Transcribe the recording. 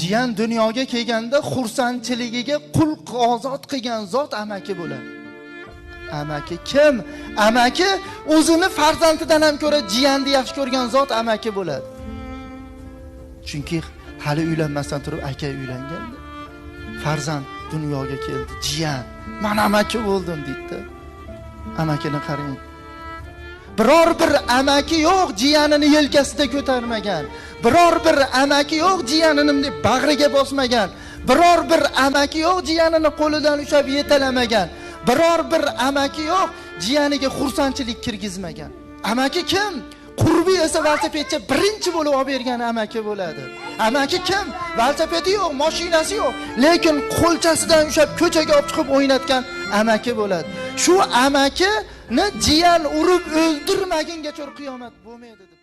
Jiyan dunyoga kelganda xursandchiligiga qul ozod qilgan zot amaki bo'ladi. Amaki kim? Amaki o'zini farzandidan ham ko'ra jiyanni yaxshi ko'rgan zot amaki bo'ladi. Chunki hali uylanmasdan turib aka uylanganda farzand dunyoga keldi, jiyan, "Men amaki bo'ldim" deydi. Amakini qarang. Biror bir amaki yo'q jiyanini yelkasida ko'tarmagan. Biror bir amaki yo'q jiyanini deb bag'riga bosmagan. Biror bir amaki yo'q jiyanini qo'lidan ushlab yetalamagan. Biror bir amaki yo'q jiyaniga xursandchilik kirgizmagan. Amaki kim? Qurbi esa velosipedcha birinchi bo'lib olib bergan amaki bo'ladi. Amaki kim? Velosipedi yo'q, mashinasi yo'q, lekin qo'lchasidan ushlab ko'chaga olib chiqib o'ynatgan amaki bo'ladi. Shu amakini jiyan urib o'ldirmagungacha qiyomat bo'lmaydi deb.